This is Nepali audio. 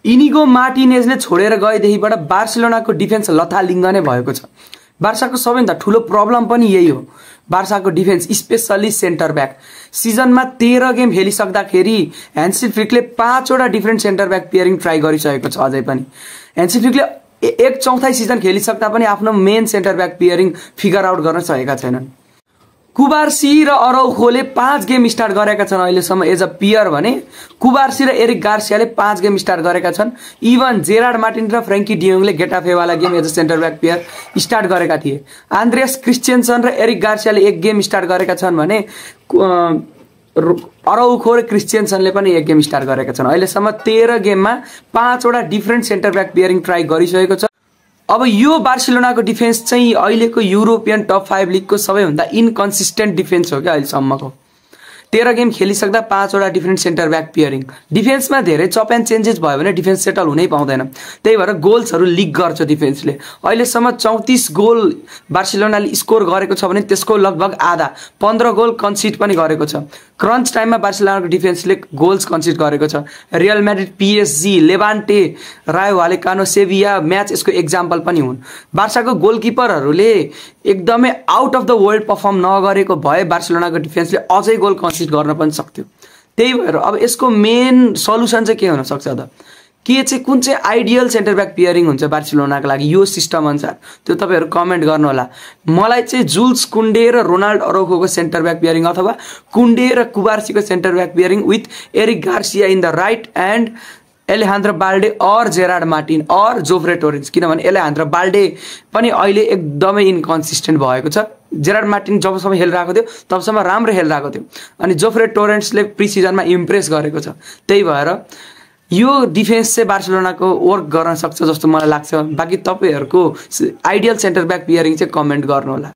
इनिगो मार्टिनेजले छोडेर गएदेखिबाट बार्सिलोनाको डिफेन्स लथालिङ्ग नै भएको छ। बार्साको सबैभन्दा ठुलो प्रब्लम पनि यही हो, बार्साको डिफेन्स स्पेसली सेन्टर ब्याक। सिजनमा 13 गेम खेलिसक्दाखेरि ह्यान्सी फ्लिकले 5 वटा different centre back pairing try गरिसकेको छ। अझै पनि ह्यान्सी फ्लिकले 1/4 सिजन खेलिसक्दा पनि आफ्नो main centre back pairing figure out गर्न सकेका छैनन्। कुबार्सी र अराउखोले 5 गेम स्टार्ट गरेका छन् अहिलेसम्म एज अ पियर भने कुबार्सी र एरिक गार्सियाले 5 गेम स्टार्ट गरेका छन्। इभन जेरार्ड मार्टिन र फ्रेङ्की डियोङले गेटाफेवाला game as a centre back pair start गरेका थिए। आन्द्रेस क्रिस्चियनसन र एरिक गार्सियाले 1 गेम स्टार्ट गरेका छन् भने अराउखो र क्रिस्चियनसनले पनि 1 गेम स्टार्ट गरेका छन्। अहिलेसम्म 13 गेममा 5 वटा different centre back pairing try गरिसकेको छ। अब यो बार्सिलोनाको डिफेन्स चाहिँ अहिलेको युरोपियन टप 5 लिगको सबैभन्दा इनकन्सिस्टेन्ट डिफेन्स हो क्या अहिलेसम्मको। 13 गेम खेलिसक्दा 5 वटा डिफ्रेन्ट सेन्टर ब्याक पेयरिङ। डिफेन्समा धेरै चप एन्ड चेन्जेस भयो भने डिफेन्स सेटल हुनै पाउँदैन, त्यही भएर गोल्सहरू लिक गर्छ डिफेन्सले। अहिलेसम्म 34 गोल बार्सिलोनाले स्कोर गरेको छ भने त्यसको लगभग आधा 15 गोल कन्सिड पनि गरेको छ। क्रन्च टाइममा बार्सिलोनाको डिफेन्सले गोल्स कन्सिड गरेको छ। रियल म्याड्रिड, पिएसजी, लेभान्टे, रायो भालेकानो, सेभिया म्याच यसको एक्जाम्पल पनि हुन्। बार्साको गोलकिपरहरूले एकदमै out of the world perform नगरेको भए बार्सिलोनाको डिफेन्सले अझै गोल कन्सिड गर्न पनि सक्थ्यो। त्यही भएर अब यसको मेन सल्युसन चाहिँ के हुन सक्छ त, के चाहिँ कुन चाहिँ आइडियल सेन्टर ब्याक पेयरिङ हुन्छ बार्सिलोनाको लागि यो सिस्टम अनुसार, त्यो तपाईहरु कमेन्ट गर्नु होला। मलाई चाहिँ जुल्स कुन्डे र रोनाल्ड अराउखोको सेन्टर ब्याक पेयरिङ अथवा कुन्डे र कुबार्सीको centre back pairing with Eric Garcia in the right and Alejandro Balde और जेरार्ड मार्टिन और जोफ्रे टोरेन्स, किनभने एलेहान्द्रो बाल्डे पनि अहिले एकदमै इन्कन्सिस्टेन्ट भएको छ। जेरार्ड मार्टिन जबसम्म खेलिरहेको थियो तबसम्म राम्रो खेलिरहेको थियो अनि जोफ्रे टोरेन्ट्सले प्री सिजनमा इम्प्रेस गरेको छ। त्यही भएर यो डिफेन्स चाहिँ बार्सिलोनाको वर्क गर्न सक्छ जस्तो मलाई लाग्छ। बाकी तपाईहरुको आइडियल सेन्टर ब्याक पेयरिङ चाहिँ कमेन्ट गर्नु होला।